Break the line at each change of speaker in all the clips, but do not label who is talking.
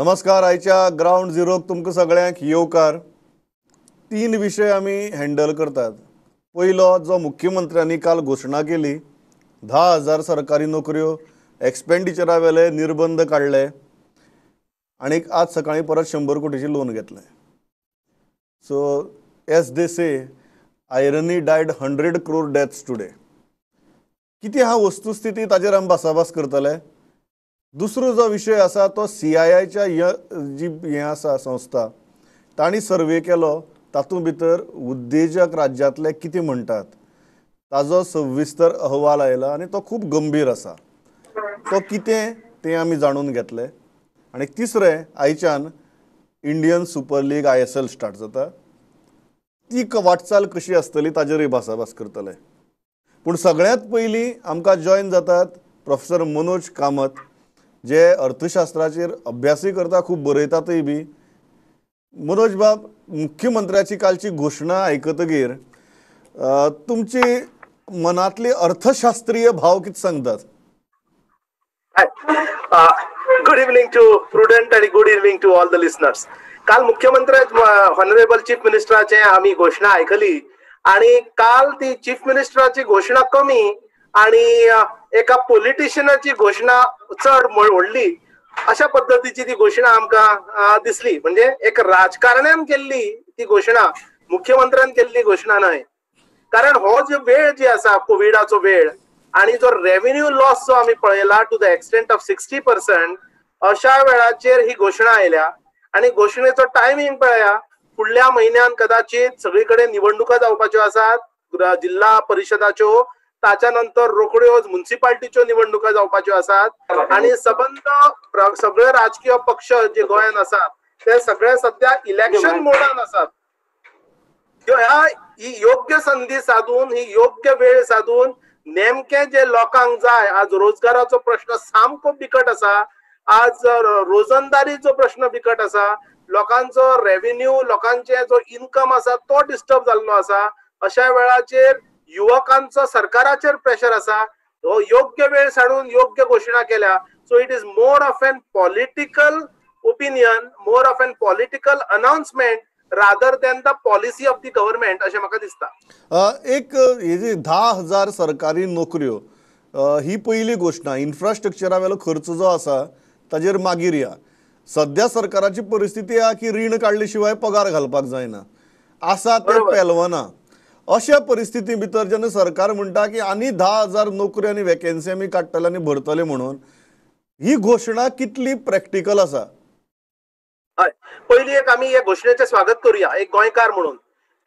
नमस्कार. आयच्या ग्रावंड झिरोक तुमकां सगळ्यांक येवकार. तीन विशय आमी हँडल करतात. पयलो, जो मुख्यमंत्र्यांनी काल घोशणा केली 10,000 सरकारी नोकऱ्यो, एक्सपेंडिचरा वेले निर्बंध काडले आनी आज सकाळीं परत 100 कोटीची लोन घेतलें. So as they say, irony died 100 crore deaths today. कितें आहा वस्तुस्थिती ताजेर आमी भासाभास करतले. दुसरो जो विशय आसा तो CIIच्या जी हें आसा संस्था, तांणी सर्वे केलो, तातूंत भितर उद्देजक राज्यांतले कितें म्हणटात ताजो सविस्तर अहवाल आयला आनी तो खूब गंभीर आसा. तो कितें तें आमी जाणून घेतले. आनी तिसरें, आयच्यान Indian super league ISL start जाता, ती वाटचाल कशी आसतली ताजेरूय भासाभास करतले. पूण सगळ्यांत पयलीं आमकां जॉयन जातात प्रोफेसर मनोज कामत, जे अर्थशास्त्राचेर अभ्यासूय करता, खूब बरयतातूय बी. मनोज बाब, मुख्यमंत्र्याची कालची घोशणा आयकतगीर तुमची मनातली अर्थशास्त्रीय भाव कितें सांगतात?
गुड इव्हनिंग टू प्रुडंट आणि good evening to all the listeners. काल मुख्यमंत्री ऑनरेबल चीफ मिनिस्टराचे आमी घोशणा आयकली आणि काल ती चीफ मिनिस्टराची घोशणा कमी आणि एका पॉलिटिशियनाची घोशणा चड व्हडली अशा पद्धतीची ती घोशणा आमकां दिसली. म्हणजे एक राजकारण्यान केल्ली ती घोशणा, मुख्यमंत्र्यान केल्ली घोशणा न्हय. कारण हो जो वेळ जी आसा कोविडाचो वेळ आणि जो रेव्हेन्यू लॉस जो आमी पळयला टू the extent of 60%, अशा वेळाचेर ही घोशणा आयल्या. आणि घोशणेचो टायमिंग पळया, फुडल्या म्हयन्यान कदाचित सगळी कडेन निवडणुका जावपाच्यो आसात, जिल्हा परिशदाच्यो, ताच्या नंतर रोखड्यो म्युनिसिपालिटीच्यो निवडणुका जावपाच्यो आसात आणि सबंद सगळे राजकीय पक्ष जे गोंयांत आसात ते सगळे सध्या इलेक्शन मोडान आसात. ह्या ही योग्य संधी साधून, ही योग्य वेळ साधून नेमके जे लोकांक जाय, आज रोजगाराचो प्रश्न सामको बिकट आसा, आज रोजंदारीचो प्रश्न बिकट आसा, लोकांचो रेव्हेन्यू, लोकांचे जो इन्कम आसा तो डिस्टर्ब जाल्लो आसा. अशा वेळाचेर युवकांचो सरकाराचेर प्रेशर आसा. हो योग्य वेळ साडून योग्य घोशणा केल्या. So it is more of an political opinion, more of an political announcement rather than the policy of the government अशें म्हाका दिसता.
एक ही जी 10,000 सरकारी नोकऱ्यो ही पयली घोशणा, इन्फ्रास्ट्रक्चरा वेलो खर्च जो आसा ताजेर मागीर या. सद्या सरकाराची परिस्थिती आहा की रीण काडले शिवाय पगार घालपाक जायना, आसा ते पेलवना. अशा परिस्थिती भितर जेन्ना सरकार म्हणटा की आनी 10,000 नोकऱ्यो आनी वेकेन्सी आमी काडटले आनी भरतले म्हणून, ही घोशणा कितली प्रॅक्टिकल आसा?
हय, पयली एक आमी हे घोशणेचें स्वागत करूया एक गोंयकार म्हणून.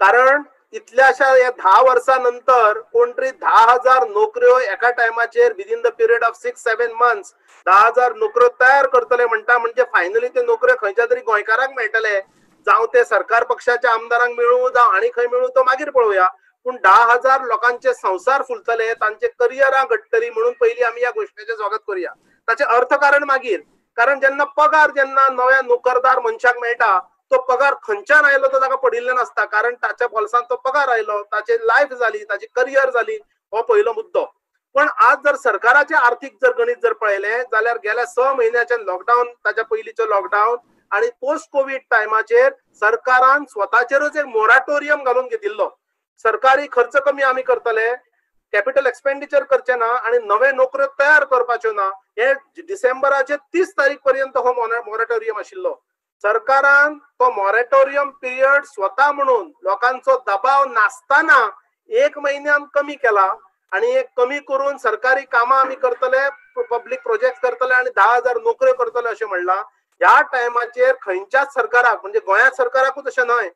कारण इतल्याशा ह्या 10 वर्सां नंतर कोण तरी 10,000 नोकऱ्यो एका टायमाचेर within the period of 6-7 months 10,000 नोकऱ्यो तयार करतले म्हणटा, म्हणजे फायनली ते नोकऱ्यो खंयच्या तरी गोंयकारांक मेळटले, जावं ते सरकार पक्षाच्या आमदारांक मेळूं, जावं आनी खंय मेळूं तो मागीर पळोवया. पूण 10,000 लोकांचे संवसार फुलतले, तांचे करियरां घडटली म्हणून पयली आमी ह्या घोशणेचें स्वागत करूया. ताचें अर्थकारण मागीर, कारण जेन्ना पगार जेन्ना नव्या नोकरदार मनशाक मेळटा तो पगार खंयच्यान आयलो तो ताका पडिल्लें नासता, कारण ताच्या बोल्सांत तो पगार आयलो, ताचे लायफ जाली, ताची करियर जाली, हो पयलो मुद्दो. पण आज जर सरकाराचें आर्थीक जर गणीत जर पळयलें जाल्यार गेल्या 6 म्हयन्याच्यान लॉकडावन, ताच्या पयलींचो लॉकडावन आनी पोस्ट कोवीड टायमाचेर सरकारान स्वताचेरूच एक मोराटोरियम घालून घेतिल्लो. सरकारी खर्च कमी आमी करतले, कॅपिटल एक्सपेंडिचर करचे ना आनी नवे नोकऱ्यो तयार करपाच्यो ना. हे डिसेंबराचे 30 तारीख पर्यंत हो मोराटोरियम आशिल्लो. सरकारान तो मोराटोरियम पिरियड स्वता म्हणून लोकांचो दबाव नासतना 1 म्हयन्यान कमी केला आनी एक कमी करून सरकारी कामां आमी करतले, पब्लीक प्रोजेक्ट करतले आनी 10,000 नोकऱ्यो करतले अशें म्हणलां. ह्या टायमाचेर खंयच्याच सरकाराक, म्हणजे गोंया सरकाराकूच अशें न्हय,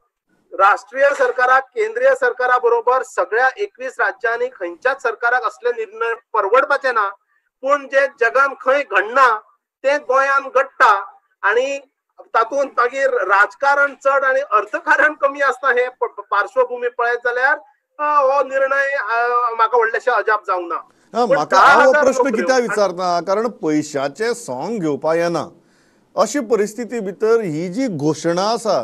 राष्ट्रीय सरकाराक, केंद्रीय सरकारा बरोबर सगळ्या 21 राज्यांनी खंयच्याच सरकाराक असले निर्णय परवडपाचे ना. पूण जे जगान खंय घडना तें गोंयान घडटा आनी तातूंत मागीर राजकारण चड आनी अर्थकारण कमी आसता. हे पार्श्वभूमी पळयत जाल्यार हो निर्णय म्हाका व्हडलेशें अजाप जावंक ना.
म्हाका हो प्रश्न कित्याक विचारता, कारण पयशाचें सोंग घेवपा येना अशी परिस्थिती भितर ही जी घोशणा आसा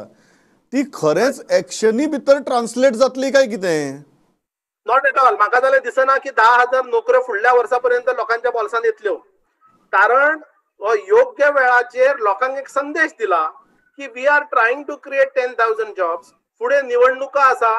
ती खरेंच एक्शनी भितर ट्रान्सलेट जातली काय कितें?
Not at all. म्हाका जाल्यार दिसना की 10,000 नोकऱ्यो फुडल्या वर्सा पर्यंत लोकांच्या बोल्सांत येतल्यो. कारण तो योग्य वेळाचेर लोकांक एक संदेश दिला की we are trying to create 10,000 jobs. फुडें निवडणुका आसा,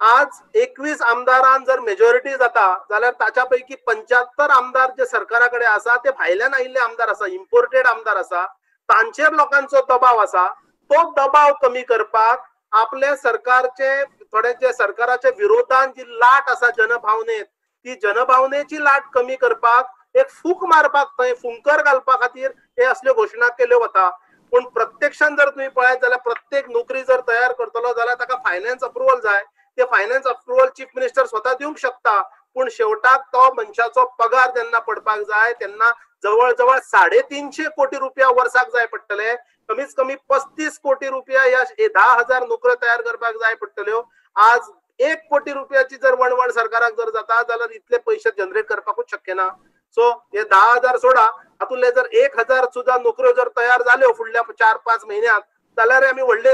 आज 21 आमदारान जर मेजॉरिटी जाता जाल्यार ताच्या पैकी 75 आमदार जे सरकारा कडेन आसा ते भायल्यान आयिल्ले आमदार आसा, इम्पोर्टेड आमदार आसा, तांचेर लोकांचो दबाव आसा. तो दबाव कमी करपाक आपले सरकारचे थोडे जे सरकाराच्या विरोधान जी लाट आसा जनभावनेत, ती जनभावनेची लाट कमी करपाक एक फूक मारपाक, थंय फुंकर घालपा खातीर हे असल्यो घोशणा केल्यो वता. पूण प्रत्यक्षान जर तुम्ही पळयत जाल्यार प्रत्येक नोकरी जर तयार करतलो जाल्यार ताका फायनान्स अप्रुवल जाय. ते फायनान्स अप्रुवल चीफ मिनिस्टर स्वता दिवंक शकता, पूण शेवटाक तो मनशाचो पगार जेन्ना पडपाक जाय तेन्ना जवळ जवळ 350 कोटी रुपया वर्साक जाय पडटले. कमीत कमी 35 कोटी रुपया ह्या 10,000 नोकऱ्यो तयार करपाक जाय पडटल्यो. आज 1 कोटी रुपयाची जर वणवण सरकाराक जर जाता जाल्यार इतले पयशे जनरेट करपाकूच शक्य ना. सो हे 10,000 सोडा, हातूंतले जर 1,000 सुद्धा नोकऱ्यो जर तयार जाल्यो फुडल्या 4-5 म्हयन्यांत जाल्यार आमी व्हडले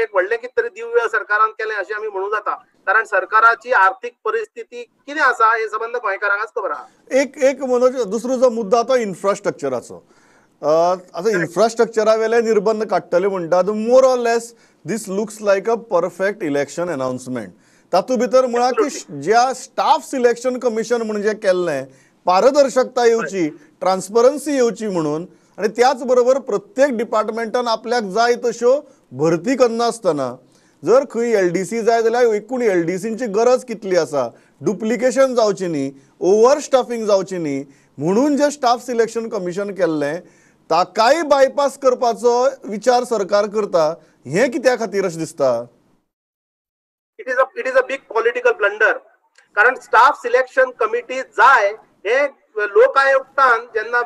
एक व्हडलें कितें तरी दिव्य सरकारान केलें अशें आमी म्हणूं जाता. कारण सरकाराची आर्थिक परिस्थिती कितें आसा हे संबंद गोंयकारांकच खबर आहा.
एक एक मनोज, दुसरो जो मुद्दो तो इन्फ्रास्ट्रक्चराचो. आतां इन्फ्रास्ट्रक्चरा वेले निर्बंध काडटले म्हणटात, more or less this looks like a perfect election announcement. तातूंत भितर म्हळ्यार की ज्या स्टाफ सिलेक्शन कमिशन म्हणून जें केल्लें, पारदर्शकता येवची, ट्रान्सपरन्सी येवची म्हणून, आनी त्याच बरोबर प्रत्येक डिपार्टमेंटान आपल्याक जाय तश्यो भरती करनासतना जर खंय LDC जाय जाल्यार एकूण LDCंची गरज कितली आसा, डुप्लिकेशन जावची न्ही, ओवर स्टाफींग जावची न्ही म्हणून जे स्टाफ सिलेक्शन कमिशन केल्लें ताकाय बायपास करपाचो विचार सरकार करता, हें कित्या खातीर अशें दिसता?
It is a big political blunder. कारण स्टाफ सिलेक्शन कमिटी जाय हे लोक आयुक्तान जेन्ना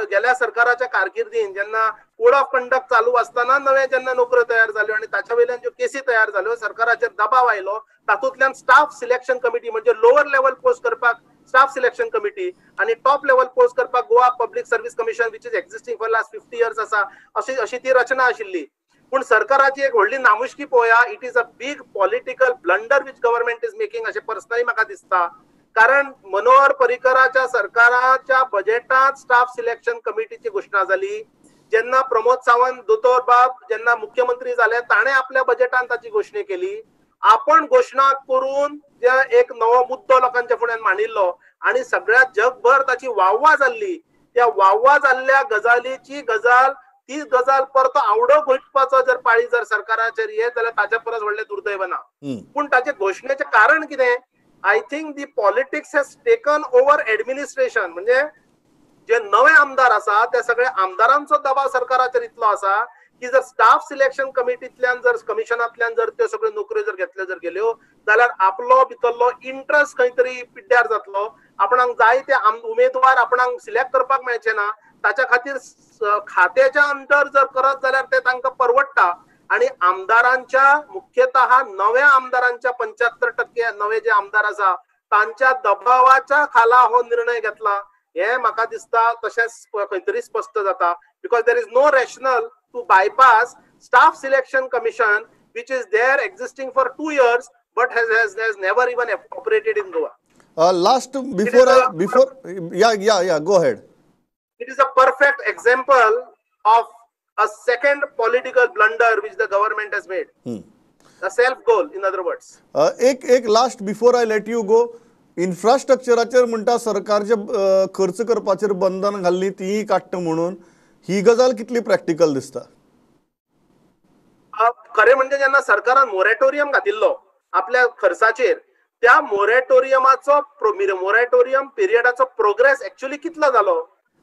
गेल्या सरकाराच्या कारकिर्दीन जेन्ना कोड ऑफ कंडक्ट चालू आसतना नवे जेन्ना नोकऱ्यो तयार जाल्यो आनी ताच्या वयल्यान ज्यो केसी तयार जाल्यो, सरकाराचेर दबाव आयलो, तातूंतल्यान स्टाफ सिलेक्शन कमिटी म्हणजे लोअर लेवल पोस्ट करपाक स्टाफ सिलेक्शन कमिटी आनी टॉप लेवल पोस्ट करपाक Goa public service commission which is existing for last 50 years आसा अशी अशी ती रचना आशिल्ली. पूण सरकाराची एक व्हडली नामुष्की पळोवया, it is a big political blunder which government is making अशें पर्सनली म्हाका दिसता. कारण मनोहर पर्रीकराच्या सरकाराच्या बजेटांत स्टाफ सिलेक्शन कमिटीची घोशणा जाली. जेन्ना प्रमोद सावंत दोतोर बाब जेन्ना मुख्यमंत्री जाले ताणें आपल्या बजेटांत ताची घोशणा केली. आपण घोशणा करून जे एक नवो मुद्दो लोकांच्या फुड्यान मांडिल्लो आनी सगळ्या जगभर ताची वाहवा जाल्ली, त्या वाहवा जाल्ल्या गजालीची गजाल ती गजाल परतो आवडो घोटपाचो जर पाळी जर सरकाराचेर येत जाल्यार ताच्या परस व्हडलें दुर्दैव ना. पूण ताचे घोशणेचें कारण कितें? I think the politics has taken over administration. म्हणजे जे नवे आमदार आसा त्या सगळ्या आमदारांचो दबाव सरकाराचेर इतलो आसा की जर स्टाफ सिलेक्शन कमिटींतल्यान जर कमिशनांतल्यान जर त्यो सगळ्यो नोकऱ्यो जर घेतल्यो जर गेल्यो जाल्यार आपलो भितरलो इंट्रस्ट खंय तरी पिड्ड्यार जातलो, आपणाक जाय ते उमेदवार आपणाक सिलेक्ट करपाक मेळचे ना. ताच्या खातीर खात्याच्या अंडर जर करत जाल्यार ते तांकां परवडटा. आनी आमदारांच्या मुख्यतः नव्या आमदारांच्या 75% नवे जे आमदार आसा तांच्या दबावाच्या खाला हो निर्णय घेतला हे म्हाका दिसता. तशेंच खंय तरी स्पश्ट जाता because there is no rationale to bypass staff selection commission which is there existing for 2 years but has never even operated in Goa.
Last before before yeah yeah yeah go ahead.
It is a perfect example of a second political blunder which the government has made. A self goal, in other words.
एक last before I let you go, इन्फ्रास्ट्रक्चराचेर म्हणटा सरकारचे खर्च करपाचेर बंधन घाल्ली तीय काडटा म्हणून ही गजाल कितली प्रॅक्टिकल दिसता?
खरें म्हणजे जेन्ना सरकारान मोरेटोरियम घातिल्लो आपल्या खर्चाचेर, त्या मोरेटोरियमाचो मोरेटोरियम पिरियडाचो प्रोग्रेस एक्चुअली कितलो जालो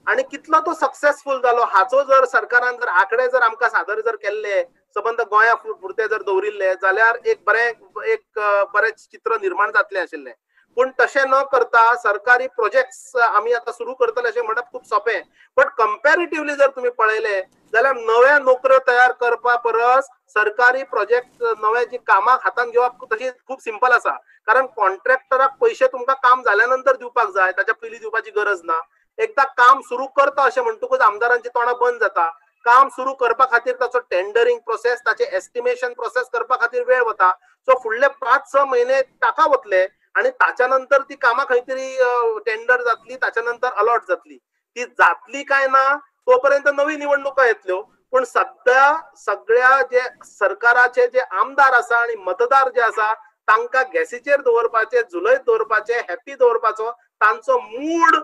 आनी कितलो तो सक्सेसफूल जालो हाचो जर सरकारान जर आंकडे जर आमकां सादर जर केल्ले सबंद गोंया पुरते जर दवरिल्ले जाल्यार एक बरें चित्र निर्माण जातलें आशिल्लें. पूण तशें न करता सरकारी प्रोजेक्ट्स आमी आतां सुरू करतले अशें म्हणप खूब सोंपें, बट कंपॅरेटिवली जर तुमी पळयलें जाल्यार नव्या नोकऱ्यो तयार करपा परस सरकारी प्रोजेक्ट नवे जी कामां हातान घेवप तशी खूब सिंपल आसा. कारण कॉन्ट्रॅक्टराक पयशे तुमकां काम जाल्या नंतर दिवपाक जाय, ताच्या पयलीं दिवपाची गरज ना. एकदा काम सुरू करता अशें म्हणटकूच आमदारांची तोंडां बंद जाता. काम सुरू करपा खातीर ताचो टेंडरिंग प्रोसेस, ताचे एस्टिमेशन प्रोसेस करपा खातीर वेळ वता. सो फुडले 5-6 म्हयने ताका वतले आनी ताच्या नंतर ती कामां खंय तरी टेंडर जातली, ताच्या नंतर अलॉट जातली. ती जातली काय ना तोपर्यंत नवी निवडणुका येतल्यो. पूण सध्या सगळ्या जे सरकाराचे जे आमदार आसा आणि मतदार जे आसा तांकां गॅसीचेर दवरपाचे, झुलयत दवरपाचे, हॅपी दवरपाचो, तांचो मूड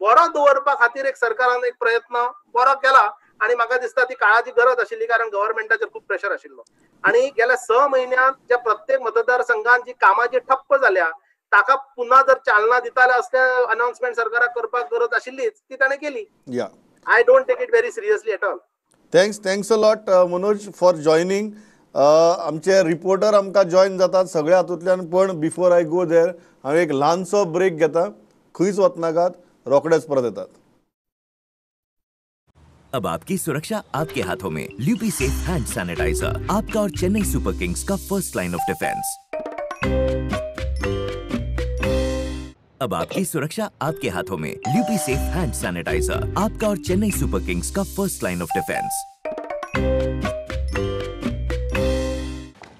बरो दवरपा खातीर एक सरकारान एक प्रयत्न बरो केला आणि म्हाका दिसता ती काळाची गरज आशिल्ली, कारण गव्हर्मेंटाचेर खूब प्रेशर आशिल्लो. आणि गेल्या 6 म्हयन्यांत ज्या प्रत्येक मतदारसंघात जी कामां जी ठप्प जाल्या ताका पुन्हा जर चालना दिताले असले अनाउन्समेंट सरकाराक करपाक गरज आशिल्लीच, ती ताणें केली. I don't take it very seriously at all.
Thanks a lot Manoj for joining. आमचे रिपोर्टर आमकां जॉयन जातात सगळ्या हातूंतल्यान, पण बिफोर I go there हांव एक ल्हानसो ब्रेक घेता. खंयच वचनाकात, रोखडेच परत येतात.
अब आपकी सुरक्षा आपके हाथों में. ल्यूपी सेफ हैंड सैनिटाइजर, आपका और चेन्नई सुपर किंग्स का फर्स्ट लाइन ऑफ डिफेंस. अब आपकी सुरक्षा आपके हाथों में. ल्यूपी सेफ हैंड सैनिटाइजर, आपका और चेन्नई सुपर किंग्स का फर्स्ट लाइन ऑफ डिफेंस.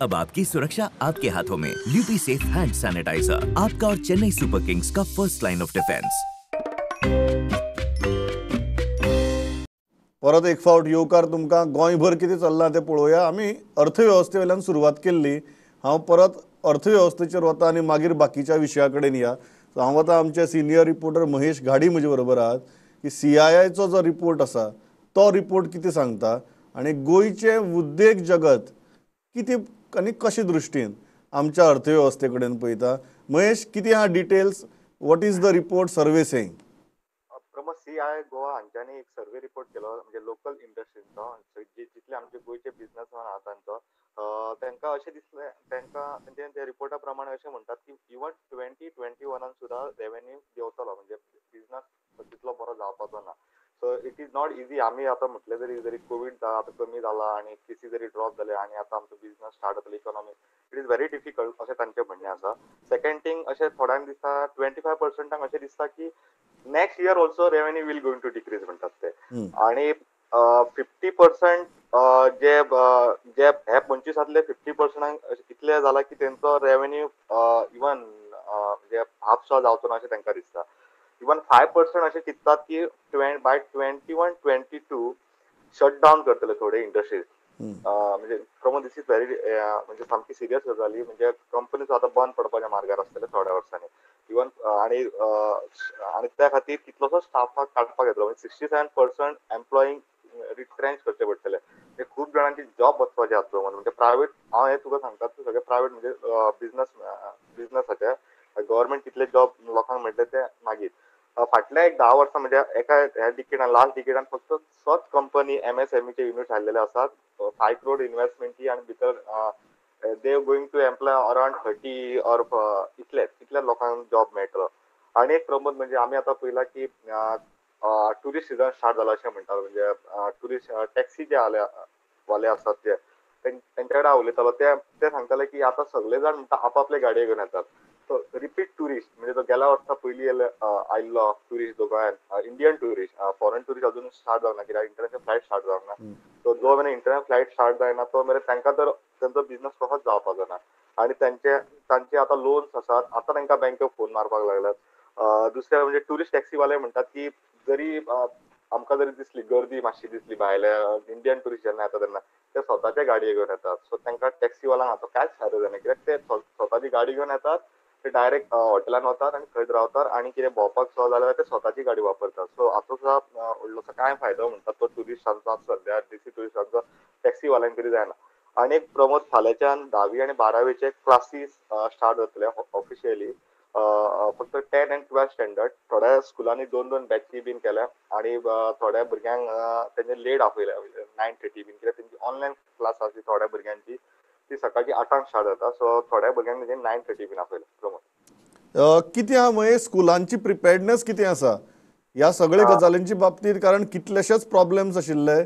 अब आपकी सुरक्षा आपके हाथों में. ल्यूपी सेफ हैंड सैनिटाइजर, आपका और चेन्नई सुपर किंग्स का फर्स्ट लाइन ऑफ डिफेंस.
परत एक फावट येवकार तुमकां. गोंयभर कितें चल्लां तें पळोवया. आमी अर्थवेवस्थे वयल्यान सुरवात केल्ली, हांव परत अर्थवेवस्थेचेर वता आनी मागीर बाकीच्या विशया कडेन या. सो हांव वता, आमचे सिनियर रिपोर्टर महेश घाडी म्हजे बरोबर आहात की CII चो जो रिपोर्ट आसा तो रिपोर्ट कितें सांगता आनी गोंयचें उद्देग जगत कितें आनी कशे दृश्टीन आमच्या अर्थवेवस्थे कडेन पळयता. महेश, कितें आहा details? What is the report survey saying?
Pramod, CII Goa हांच्यांनी एक सर्वे रिपोर्ट केलो, म्हणजे लोकल इंडस्ट्रींचो, जितले आमचे गोंयचे बिझनसमॅन आहा तांचो. तांकां अशें दिसलें, तांकां म्हणजे त्या रिपोर्टा प्रमाणे अशें म्हणटात की इवन 2021 सुद्दां रेवेन्यू देंवतलो, म्हणजे बिझनस तितलो बरो जावपाचो ना. So it is not easy. आमी आतां म्हटलें जरी जरी कोवीड आतां कमी जाला आनी केसी जरी ड्रॉप जाले आनी आतां आमचो बिझनस स्टार्ट जातलो, economy, it is very difficult अशें तांचें म्हणणें आसा. सेकंड थींग, अशें थोड्यांक दिसता, 25%ांक अशें दिसता की next year also revenue will going to decrease म्हणटात ते. आणि 50% जे जे हे 25 50%ांक इतले जाला की तेंचो रेवेन्यू इवन म्हणजे हाफ सुद्दां जावचो ना अशें तांकां दिसता. इवन 5% अशें चिंततात की बाय 21-22 शट डावन करतले थोडे इंडस्ट्रीज. म्हणजे प्रमोद, this is very म्हणजे सामकी सिरियस गजाली. म्हणजे कंपनीज आतां बंद पडपाच्या मार्गार आसतले थोड्या वर्सांनी इवन. आणि आणि त्या खातीर कितलोसो स्टाफाक काडपाक येतलो, म्हणजे 67% एम्प्लॉईंक रिट्रेंच करचे पडटले. म्हणजे खूब जाणांची जॉब वचपाची आसा. म्हणजे प्रायवेट, हांव हें तुका सांगता, सगळे प्रायवेट म्हणजे बिझनसाचे, गव्हर्मेंट कितले जॉब लोकांक मेळटले ते मागीर. फाटल्या एक 10 वर्सां म्हणजे एका ह्या डिकेडान, लास्ट डिकेडान फक्त 7 कंपनी MSMEचे युनिट्स आयलेले आसात, 5 करोड इन्व्हेस्टमेंटी, आनी भितर they going to employ around 30 or इतले लोकांक जॉब मेळटलो. आनी एक प्रमोद, म्हणजे आमी आतां पळयलां की ट्युरिस्ट सिजन स्टार्ट जाला अशें म्हणटात. म्हणजे ट्युरिस्ट टॅक्सी जे वाले आसात ते तेंच्या कडेन हांव उलयतालो, ते सांगताले की आतां सगळे जाण म्हणटा आपापले गाडये घेवन येतात. सो रिपीट ट्युरिस्ट म्हणजे तो गेल्या वर्सा पयलीं आयिल्लो ट्युरिस्ट गोंयांत, इंडियन ट्युरिस्ट, फॉरेन ट्युरिस्ट अजून स्टार्ट जावंक ना, कित्याक इंटरनॅशनल फ्लायट स्टार्ट जावंक ना. सो जो मेरेन इंटरनॅशनल फ्लायट स्टार्ट जायना तो मेरेन तांकां तर तेंचो बिझनस कसोच जावपाचो ना. आनी तांचे आतां लोन्स आसात, आतां तांकां बँकेक फोन मारपाक लागल्यात. दुसरें म्हणजे ट्युरिस्ट टॅक्सीवाले म्हणटात की जरी आमकां जरी दिसली गर्दी मातशी दिसली भायल्या इंडियन ट्युरिस्ट जेन्ना येता तेन्ना ते स्वताचे गाडये घेवन येतात. सो तांकां टॅक्सीवाल्यांक आतां कांयच फायदो जायना, कित्याक ते स्वताची गाडी घेवन येतात, ते डायरेक्ट हॉटेलान वतात आनी थंयच रावतात आनी कितें भोंवपाक सुद्दां जाल्यार ते स्वताची गाडी वापरतात. सो हाचो सुद्दां व्हडलोसो कांय फायदो म्हणटात तो ट्युरिस्टांचो, सद्या देसी ट्युरिस्टांचो टॅक्सीवाल्यांक तरी जायना. आनी एक प्रमोद, फाल्यांच्यान 10वी आनी 12वीचे क्लासीस स्टार्ट जातले ऑफिशियली, फक्त 10 आनी 12 स्टँडर्ड. थोड्या स्कुलांनी 2-2 बॅची बीन केल्या आनी थोड्या भुरग्यांक तेंचे लेट आपयल्या, 9:30 बीन, कित्याक तेंची ऑनलायन क्लास आसली थोड्या भुरग्यांची, ती सकाळची 8ांक स्टार्ट जाता. सो थोड्या भुरग्यांक तेंचे 9:30 बीन आपयल्या. प्रमोद,
कितें आहा महेश, स्कुलांची प्रिपेर्डनेस कितें आसा ह्या सगळे गजालींची बाबतींत? कारण कितलेशेच प्रॉब्लेम्स आशिल्ले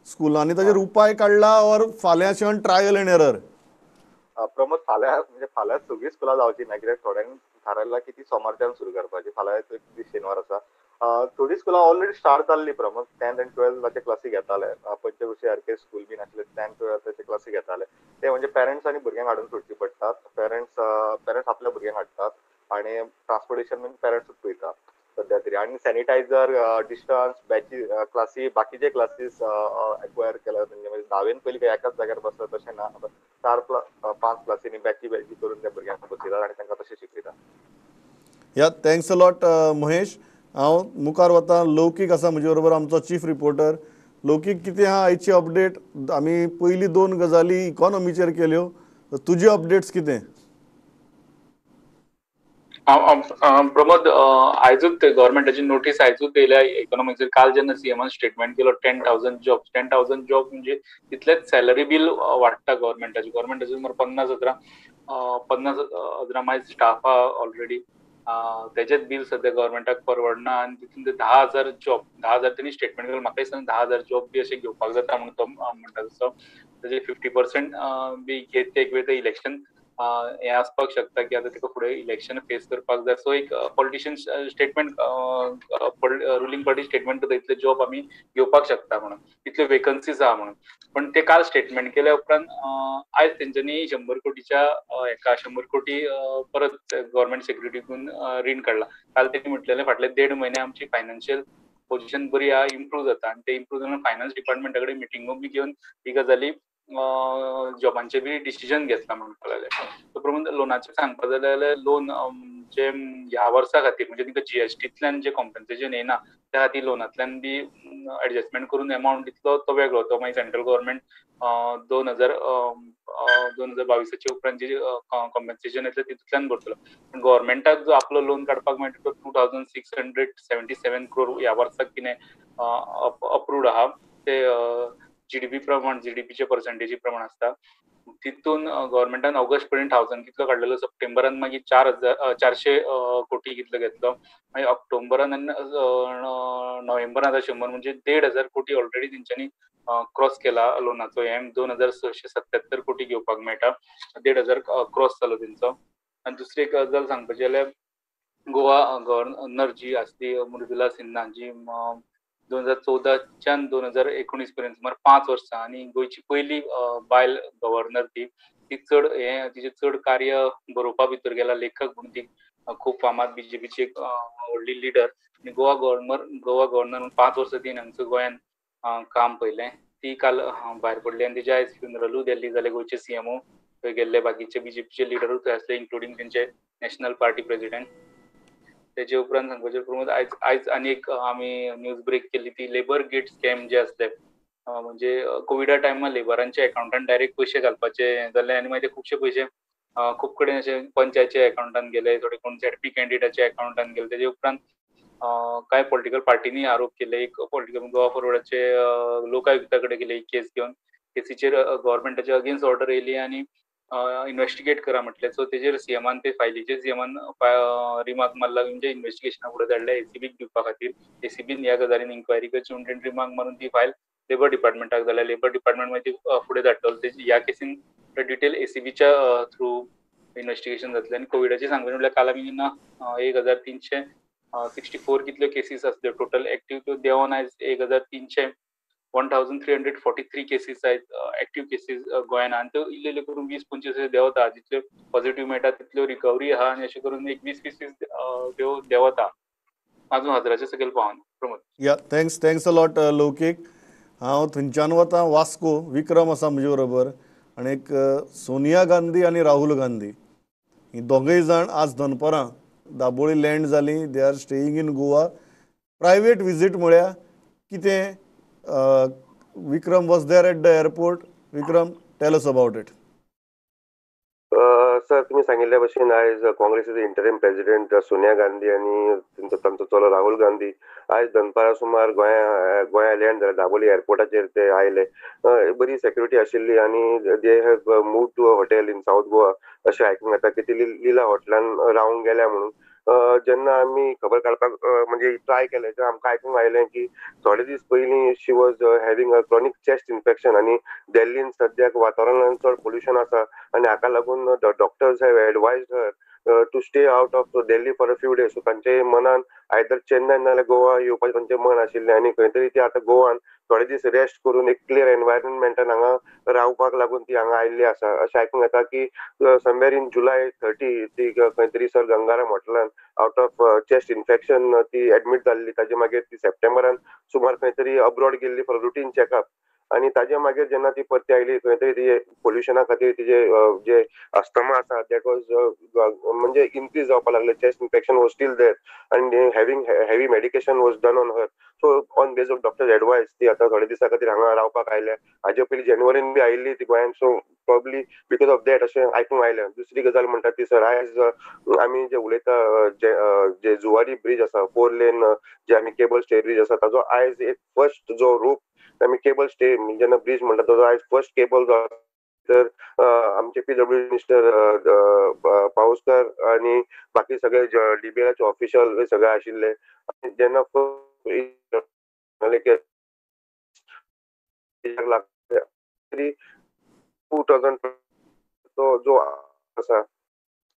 स्कुलांनी, ताचेर उपाय काडला और फाल्यांच्यान ट्रायल एंड एरर?
प्रमोद, फाल्यां म्हणजे फाल्यां सगळीं स्कुलां जावची ना, कित्याक थोड्यांक थारायलां की ती सोमारच्यान सुरू करपाची. फाल्यां एक दीस शेनवार आसा. थोडी स्कुलां ऑलरेडी स्टार्ट जाल्ली प्रमोद, 10th आनी 12थाचे क्लासी घेताले. पंचकृषी सारके स्कूल बीन आसले, 10th 12थाचे क्लासी घेताले. ते म्हणजे पेरंट्स आनी भुरग्यांक हाडून सोडची पडटात. पेरंट्स आपल्या भुरग्यांक हाडटात आनी ट्रान्सपोर्टेशन बीन पेरंट्सूच पळयता. सध्या तरी. आनी सॅनिटायझर, डिस्टन्स, बॅची क्लासी, बाकीचे क्लासीस एक्वायर केला. म्हणजे 10वेन पयलीं काय एकाच जाग्यार बसता तशें ना, आतां 4-5 क्लासींनी बॅची बॅची करून त्या भुरग्यांक बसयतात आनी तांकां तशें शिकयतात.
या, thanks a lot Mahesh. हांव मुखार वता, लौकीक आसा म्हजे बरोबर, आमचो चीफ रिपोर्टर. लौकीक, कितें आहा आयची अपडेट? आमी पयली 2 गजाली इकॉनॉमीचेर केल्यो, तुजी अपडेट्स कितें?
प्रमोद, आयजूच गव्हर्मेंटाची नोटीस आयजूच येयल्या इकॉनॉमिक्सचेर. काल जेन्ना सीएमान स्टेटमेंट केलो 10,000 जॉब्स, 10,000 जॉब म्हणजे तितलेच सॅलरी बील वाडटा गव्हर्मेंटाची. गव्हर्मेंटाची सुमार 50,000 मायज स्टाफ आहा ऑलरेडी, तेजेच बील सद्या गव्हर्मेंटाक परवडना. आनी तितून ते 10,000 जॉब, 10,000 तेणी स्टेटमेंट केलो. म्हाका दिसना 10,000 जॉब बी अशें घेवपाक जाता म्हणून तो म्हणटा तसो. तेजे 50% बी घेत ते एक वेळ ते इलेक्शन हें आसपाक शकता की आतां ताका फुडें इलेक्शन फेस करपाक जाय. सो एक politician statement, ruling party statement करता इतले जॉब आमी घेवपाक शकता म्हणून, इतल्यो वेकन्सीज आहा म्हणून. पण ते काल स्टेटमेंट केल्या उपरांत आयज तेंच्यांनी 100 कोटीच्या एका 100 कोटी परत गव्हर्मेंट सेक्युरिटीकून रीण काडला. काल तेणी म्हटलेलें फाटले 1.5 म्हयने आमची फायनान्शियल पोझिशन बरी आहा, इम्प्रूव जाता. आनी ते इम्प्रूव जावन फायनान्स डिपार्टमेंटा कडेन मिटिंगो बी घेवन ही गजाली जॉबांचे बी डिसिजन घेतला म्हणपाक लागले. तो प्रमाण लोनाचें सांगपा जालें जाल्यार लोन जे ह्या वर्सा खातीर म्हणजे तांकां जीएसटींतल्यान जे कॉम्पन्सेशन येना त्या खातीर लोनांतल्यान बी एडजस्टमेंट करून एमावंट दितलो तो वेगळो, तो मागीर सेंट्रल गव्हर्मेंट 2022 उपरांत जे कॉम्पन्सेशन येतलें तितूंतल्यान भरतलो. पण गव्हर्मेंटाक जो आपलो लोन काडपाक मेळटा तो 2677 क्रोर ह्या वर्साक कितें अप्रूव्ड आहा, ते जीडीपी प्रमाण, जीडीपीचे पर्सेंटेजी प्रमाण आसता. तितून गव्हर्मेंटान ऑगस्ट पर्यंत 1000 कितलो काडलेलो, सप्टेंबरान मागीर 400 कोटी कितलो घेतलो, मागीर ऑक्टोबरान आनी नोव्हेंबरान आतां 100 म्हणजे 1500 कोटी ऑलरेडी तेंच्यांनी क्रॉस केला लोनाचो. हें 2677 कोटी घेवपाक मेळटा, 1500 क्रॉस जालो तेंचो. आनी दुसरी एक गजाल सांगपाची जाल्यार गोवा गव्हर्नर जी आसली मृदुला सिन्हा जी 2014च्यान 2019 पर्यंत सुमार 5 वर्सां आनी गोंयची पयली बायल गव्हर्नर ती, ती चड हें तिचें चड कार्य बरोवपा भितर गेला, लेखक म्हणून ती खूब फामाद, बीजेपीची एक व्हडली लिडर. आनी गोवा गव्हर्नर म्हणून 5 वर्सां तिणें आमच्या गोंयान काम पळयलें. ती काल भायर पडली आनी तिच्या आयज फ्युनरलूय दिल्ली जालें. गोंयचे सीएमओ थंय गेल्ले, बाकीचे बीजेपीचे लिडरूय थंय आसले, इन्क्लुडींग तेंचे नॅशनल पार्टी प्रेजिडेंट. तेजे उपरांत सांगपाचें प्रमोद, आयज आनी एक आमी न्यूज ब्रेक केली ती लेबर गेट स्कॅम जे आसले, म्हणजे कोविडा टायमार लेबरांच्या अकाउंटान डायरेक्ट पयशे घालपाचे जाले आनी मागीर ते खुबशे पयशे खूब कडेन अशे पंचायतच्या अकाउंटान गेले, थोडे कोण झेडपी कॅन्डिडेटाच्या अकाउंटान गेले. तेजे उपरांत कांय पॉलिटिकल पार्टींनी आरोप केले, एक पॉलिटिकल गोवा फॉरवर्डाचे लोकायुक्ता कडेन गेले केस घेवन, केसीचेर गव्हर्मेंटाचे अगेन्स्ट ऑर्डर येयली आनी इन्वेस्टिगेट करा म्हटलें. सो तेजेर सीएमान ते फायलीचेर सीएमान रिमार्क मारला, म्हणजे इन्वेस्टिगेशना फुडें धाडल्या एसीबीक दिवपा खातीर. एसीबीन ह्या गजालीन इन्क्वायरी करची म्हणून तेणी रिमार्क मारून ती फायल लेबर डिपार्टमेंटाक धाडल्या. लेबर डिपार्टमेंट मागीर ती फुडें धाडटलो. ह्या केसीन डिटेल एसीबीच्या थ्रू इन्वेस्टिगेशन जातलें. आनी कोविडाचें सांगपाचें म्हटल्यार काल आमी जेन्ना 1364 कितल्यो केसीस आसल्यो टोटल एक्टीव, त्यो देंवोन आयज 1343 केसीस आयज एक्टीव केसीस गोंयान. आनी त्यो इल्ले इल्ले करून 20-25 देंवता, जितल्यो पॉझिटिव्ह मेळटा तितल्यो रिकवरी आहा आनी अशें करून एक 20-20 त्यो देंवता, अजून 1000च्या सकयल पावना. Pramod.
Yeah, thanks a lot Laukik. हांव थंयच्यान वता वास्को, विक्रम आसा म्हजे बरोबर आनी एक सोनिया गांधी आनी राहुल गांधी ही दोगूय जाण आज दनपरां दाबोळी लँड जाली. They are staying in Goa. Private visit म्हळ्यार कितें? Vikram was there at the airport. Vikram, tell us about it.
Sir, तुम्ही सांगितल्या भशेन आयज काँग्रेसीचे इंटरीम प्रेजिडेंट सोनिया गांधी आनी तांचो चलो राहुल गांधी आयज दनपारा सुमार गोंया लँड जाले. दाबोली एअरपोर्टाचेर ते आयले. बरी सेक्युरिटी आशिल्ली आनी they have move to a hotel in South Goa अशें आयकूंक येता की ती लिला हॉटेलान रावंक गेल्या म्हणून. जेन्ना आमी खबर काडपाक म्हणजे ट्राय केलें तेन्ना आमकां आयकूंक आयलें की थोडे दीस पयलीं she was having a chronic chest infection आनी दिल्लीन सद्याक वातावरणान चड पोल्युशन आसा आनी हाका लागून doctors have advised her to stay out of Delhi for a few days. So तांचे मनान आयदर चेन्नय नाजाल्यार गोवा येवपाचें तांचें मन आशिल्लें आनी खंय तरी ती आतां गोवान थोडे दीस रेस्ट करून एक क्लियर एनवायरमेंटान हांगा रावपाक लागून ती हांगा आयिल्ली आसा. अशें आयकूंक येता की समवेर इन जुलय 30 ती खंय तरी सर गंगाराम हॉटेलान आउट ऑफ चेस्ट इन्फेक्शन ती एडमीट जाल्ली. ताजे मागीर ती सप्टेंबरान सुमार खंय तरी अब्रॉड गेल्ली फॉर रुटीन चॅकअप आनी ताजे मागीर जेन्ना ती परती आयली खंय तरी तिजे पोल्युशना खातीर तिजे जे अस्थमा आसा that was म्हणजे इन्क्रीज जावपाक लागले. Chest infection was still there आनी having heavy medication was done on her. So on base of doctor's advice ती आतां थोडे दिसां खातीर हांगा रावपाक आयल्या. हाजे पयलीं जानेवारीन बी आयिल्ली ती गोंयान. So probably because of that अशें आयकूंक आयलें. दुसरी गजाल म्हणटा ती सर आयज आमी जे उलयता जे जुवारी ब्रीज आसा 4 लेन जे आमी केबल स्टे ब्रीज आसा ताजो आयज एक फर्स्ट जो रोप आमी केबल स्टे जेन्ना ब्रीज म्हणटा ताजो आयज फर्स्ट केबल जो तर आमचे पीडब्ल्यू मिनिस्टर पावसकर आनी बाकी सगळे डीबीआरचे ऑफिशियल सगळे आशिल्ले. जेन्ना तरी 2000 तो जो आसा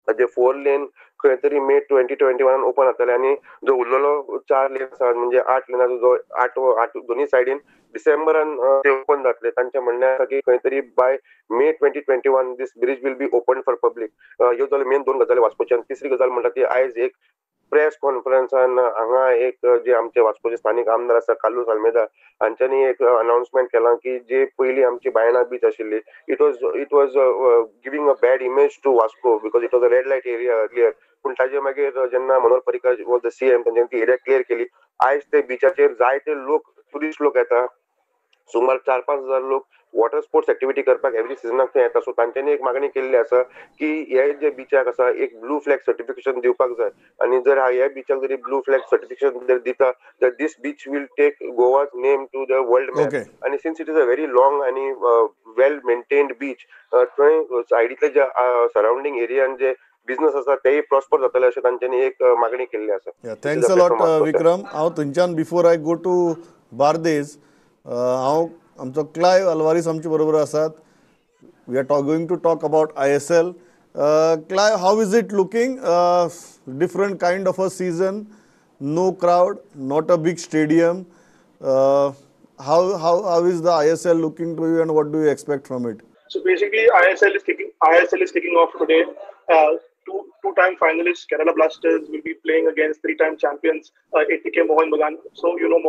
ताजे 4 लेन खंय तरी मे 2021 ओपन जातले आनी जो उरलेलो 4 लेन आसा म्हणजे 8 लेनाचो जो 8 दोनी सायडीन डिसेंबरान ते ओपन जातले. तांचें म्हणणें आसा की खंय तरी by May 2021 this bridge will be open for public. ह्यो जाल्यो मेन 2 गजाली वास्कोची. आनी तिसरी गजाल म्हणटा ती आयज एक प्रेस कॉन्फरन्सान हांगा एक जे आमचे वास्कोचे स्थानीक आमदार आसा कार्लूस आल्मेदा हांच्यांनी एक अनाउन्समेंट केलां की जे पयलीं आमची बायणा बीच आशिल्ली it was giving a bad image to Vasco because it was a red light area earlier. पूण ताजे मागीर जेन्ना Manohar Parrikar was the CM तांच्यांनी ती एरिया क्लियर केली. आयज ते बिचाचेर जायते लोक ट्युरिस्ट लोक येता, सुमार 4-5 हजार लोक वॉटर स्पोर्ट्स एक्टिविटी करपाक एवरी सिजनाक थंय येता. सो तांच्यांनी एक मागणी केल्ली आसा की हे जे बिचाक आसा एक ब्लू फ्लॅग सर्टिफिकेशन दिवपाक जाय आनी जर ह्या बिचाक जरी ब्लू फ्लॅग सर्टिफिकेशन जर दिता तर this beach will take Goa's name to the world map. आनी since it is a very long आनी वेल मेंटेन्ड बीच थंय सायडींतले जे सरावंडींग एरियान जे बिझनस आसा तेय प्रॉस्पर जातले अशें तांच्यांनी एक मागणी केल्ली आसा.
Thanks a lot Vikram. हांव थंयच्यान before I go to Bardez हांव आमचो क्लायव अल्वारीस आमचे बरोबर आसात. We are going to talk about ISL. Clive, how is it looking? Different kind of a season, no crowd, not a big stadium. How is the ISL looking to you and what do you expect from it?
So basically ISL is kicking off today. Two-time finalists Kerala Blasters will be playing against three-time champions ATK Mohun Bagan. So you know,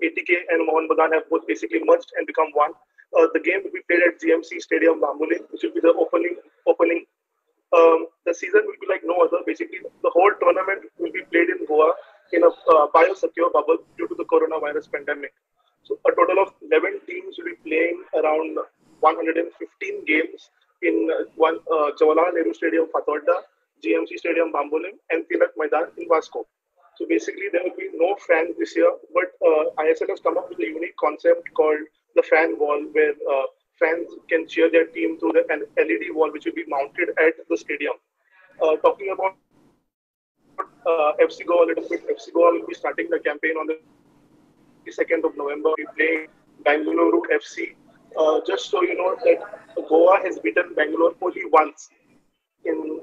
ATK and Mohun Bagan have both basically merged and become one. The game will be played at GMC Stadium, Bambolim, which will be the opening. The season will be like no other. Basically, the whole tournament will be played in Goa in a biosecure bubble due to the coronavirus pandemic. So a total of 11 teams will be playing around 115 games in one Jawaharlal Nehru Stadium, Fatorda, GMC Stadium, Bambolim, and Tilak Maidan in Vasco. So basically, there will be no fans this year, but ISL has come up with a unique concept called the fan wall, where fans can cheer their team through an LED wall, which will be mounted at the stadium. Talking about FC Goa a little bit, FC Goa will be starting the campaign on the 2nd of November. We play Bengaluru FC. Just so you know that Goa has beaten Bangalore only once in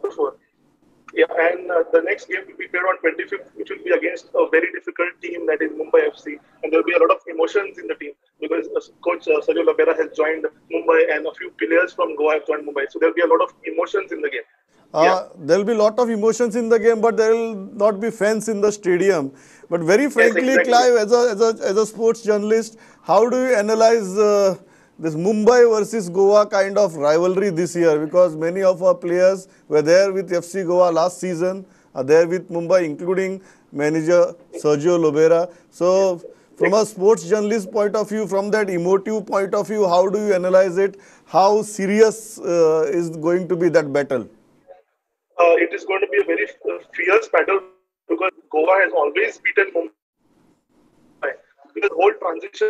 before. Yeah, and the next game will be played on 25th, which will be against a very difficult team, that is Mumbai FC. And there will be a lot of emotions in the team because coach Sergio Lobera has joined Mumbai and a few players from Goa have joined Mumbai. So there will be a lot of emotions in the game.
There will be a lot of emotions in the game, but there will not be fans in the stadium. But very frankly,
yes, exactly.
Clive, as a sports journalist, how do you analyze this Mumbai versus Goa kind of rivalry this year? Because many of our players were there with FC Goa last season, are there with Mumbai, including manager Sergio Lobera. So, from a sports journalist point of view, from that emotive point of view, how do you analyze it? How serious is going to be that battle?
It is going to be a very fierce battle because Goa has always beaten Mumbai. Because the whole transition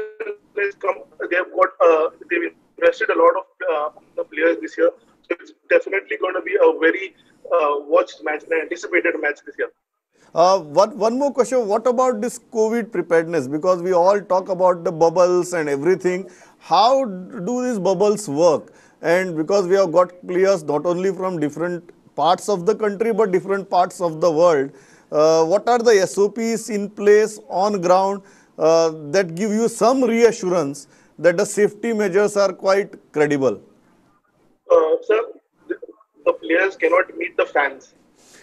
has come, they've invested a lot of the players this year. So it's definitely going to be a very watched match and anticipated match this year.
One more question. What about this COVID preparedness? Because we all talk about the bubbles and everything. How do these bubbles work? And because we have got players not only from different parts of the country but different parts of the world. What are the SOPs in place on ground that give you some reassurance that the safety measures are quite credible?
Sir, the players cannot meet the fans.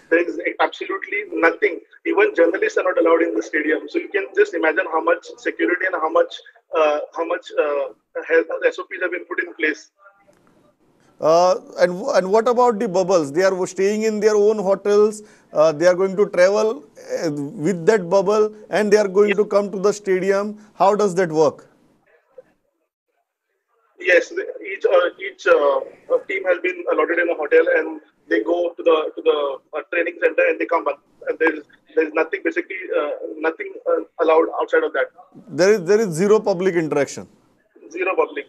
There is absolutely nothing. Even journalists are not allowed in the stadium. So you can just imagine how much security and how much health SOPs have been put in place.
And what about the bubbles? They are staying in their own hotels. They are going to travel with that bubble, and they are going to come to the stadium. How does that work?
Yes, each team has been allotted in a hotel, and they go to the training center and they come back. And there's nothing, basically nothing allowed outside of that.
There is zero public interaction.
Zero public.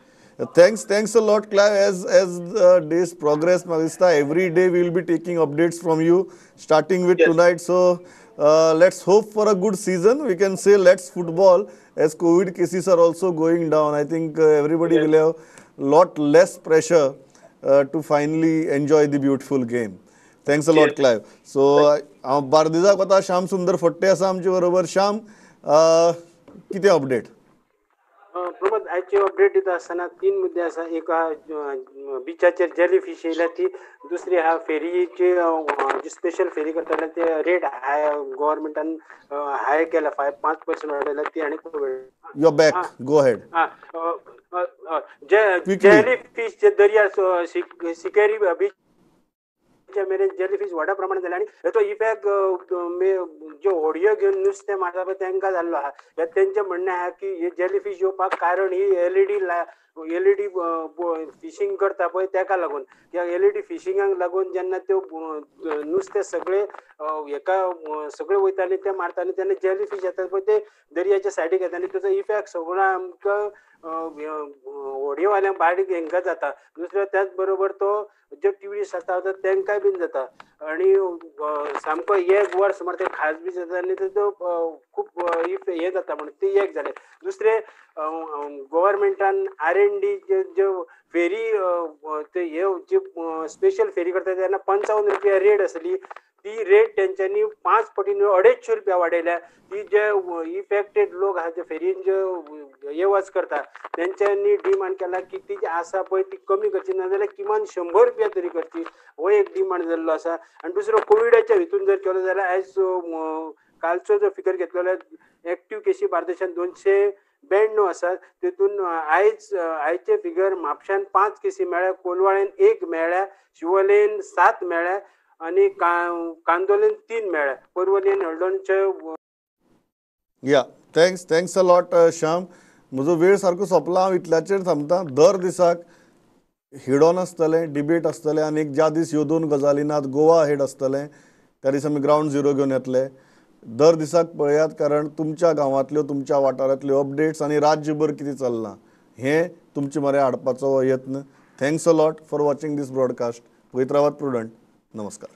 Thanks a lot, Clive. As days progress, Magista, every day we will be taking updates from you, starting with tonight. So let's hope for a good season. We can say let's football, as COVID cases are also going down. I think everybody will have lot less pressure to finally enjoy the beautiful game. Thanks a lot, Clive. So, बार्देसाक वता श्याम सुंदर फट्टे आसा आमचे बरोबर. श्याम, कितें update?
Pramod, आयचे update दिता आसतना तीन मुद्दे आसा. एक बिचाचेर जेली फिश येयल्या ती, दुसरी आहा फेरीची जी स्पेशल फेरी करताले ते रेट हाय गव्हर्मेंटान हाय केला, 5% वाडयला ती. आनी
you are back, go ahead.
Jelly fish जे दर्यार सिकेरी बीच मेरेन जेली फिश व्हडा प्रमाणात जाले आनी हेचो इफेक्ट ज्यो होडयो घेवन नुस्तें मारता पळय तांकां जाल्लो आहा. तेंचें म्हणणें आहा की हे जेली फिश येवपाक कारण ही एलईडी फिशींग करता पळय तेका लागून. कित्याक एलईडी फिशिंगाक लागून जेन्ना त्यो नुस्तें सगळें हेका सगळें वयता आनी तें मारता आनी तेन्ना जेली फिश येता पळय ते दर्याच्या सायडीक येता आनी तेचो इफेक्ट सगळो आमकां होडयोवाल्यांक बारीक हेंकां जाता. दुसरें त्याच बरोबर तो जे ट्युरिस्ट आसता तांकांय बीन जाता आनी सामको एक वर्स सुमार ते खास बी जाता आनी तेजो खूब if हें जाता म्हणून ती एक जालें. दुसरें गव्हर्मेंटान R&D ज्यो फेरी ते हे जी स्पेशल फेरी करता तेन्ना 55 रुपया रेट आसली, ती रेट तेंच्यांनी 5 पटीन 250 रुपया वाडयल्या. ती जे इफेक्टेड लोक आहा जे फेरीन जे ये वच करता तेंच्यांनी डिमांड केला की ती जी आसा पळय ती कमी करची, नाजाल्यार किमान 100 रुपया तरी करची, हो एक डिमांड जाल्लो आसा. आनी दुसरो कोविडाच्या हितून जर केलो जाल्यार आयज कालचो जो फिगर घेतलो जाल्यार एक्टीव केशी बार्देशान 292 आसात, तितून आयचे फिगर म्हापश्यान 5 केसी मेळ्ळ्या, कोलवाळेन 1 मेळ्ळ्या, शिवोलेन 7 मेळ्ळ्या आनी कांदोलेन 3 मेळ्ळ्या, परवली हळदोणचे.
या, thanks a lot Shyam. म्हजो वेळ सारको सोंपला, हांव इतल्याचेर थांबता. दर दिसाक हेडॉन आसतलें, डिबेट आसतलें आनी एक ज्या दीस ह्यो दोन गजाली नात गोवा हेड आसतलें त्या दीस आमी ग्रावंड झिरो घेवन येतले. दर दिसाक पळयात, कारण तुमच्या गांवांतल्यो तुमच्या वाठारांतल्यो अपडेट्स आनी राज्यभर कितें चल्लां हें तुमचे मरे हाडपाचो यत्न. Thanks a lot for watching this broadcast. पळयत रावात प्रुडंट. नमस्कार.